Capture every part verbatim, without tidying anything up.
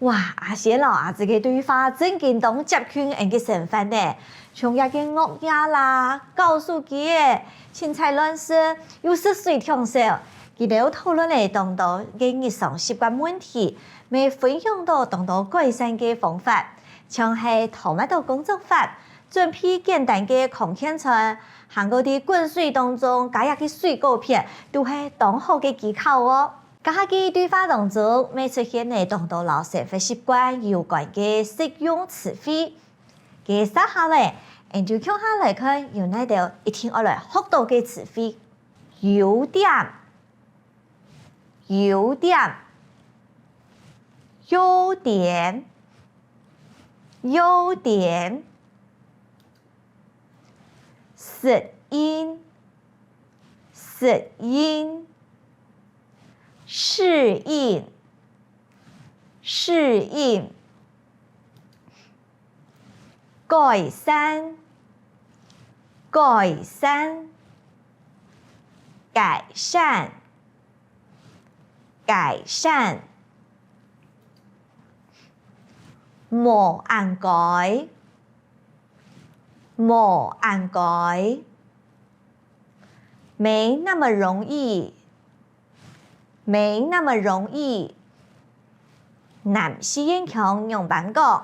哇，阿仙摎阿姊个對話正經當接近𠊎个生活呢。像這个熬夜啦、搞手機仔、清採亂食，又食水忒少，佢兜討論了當多个日常習慣問題，乜分享到當多改善个方法，像係tomato工作法、準備簡單个康健餐，還過在滾水當中加一息水果片，都係當好个技巧哦。 這下个對話當中，乜出現了當多摎生活習慣有關个實用詞彙。該接下來，𠊎就共下來看有哪兜一定愛來學到个詞彙。優點，優點，優點，優點。 適應，適應，適應，適應，改善，改善，改善，改善，無恁該， 無恁該，沒那麼容易，沒那麼容易。南四縣腔仰般講？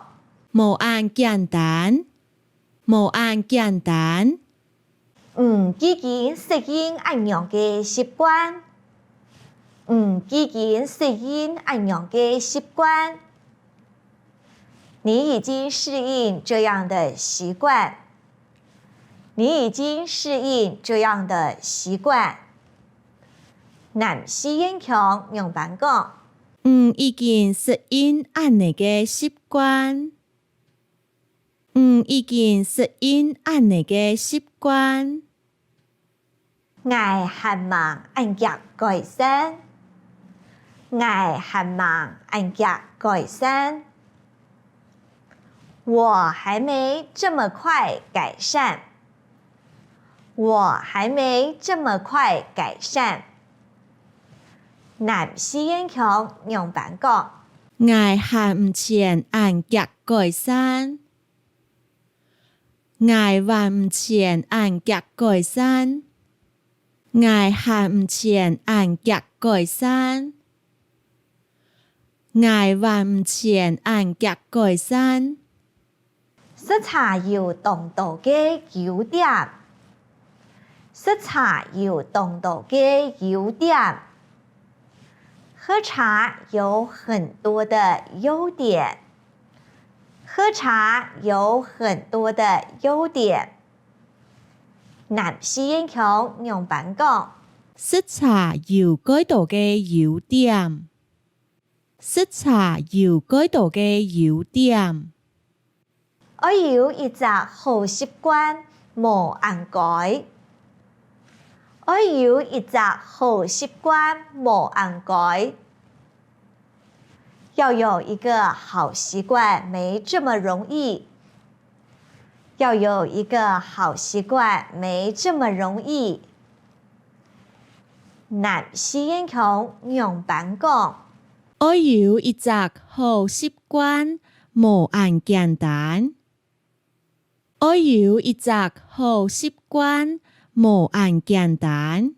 無恁簡單，無恁簡單。 你既經適應恁樣个習慣，你既經適應恁樣个習慣。你已經適應這樣的習慣，你已經適應這樣的習慣。南四縣腔仰般講？你已經適應恁呢个習慣。 你已經適應恁呢个習慣。𠊎還吂恁遽改善，𠊎還吂恁遽改善。我還沒這麼快改善， 我還沒這麼快改善。南四縣腔仰般講？𠊎還毋曾恁遽改善。𠊎還毋曾恁遽改善。𠊎還毋曾恁遽改善。𠊎還毋曾恁遽改善。 食茶有當多个優點。食茶有當多个優點。喝茶有很多的優點。喝茶有很多的優點。南四縣腔仰般講？食茶有蓋多个優點。 食茶有蓋多个優點。愛有一隻好習慣無恁該。愛有一隻好習慣無恁該。要有一個好習慣沒這麼容易。要有一個好習慣沒這麼容易。 南四縣腔仰般講？愛有一隻好習慣無恁簡單。愛有一隻好習慣無恁簡單。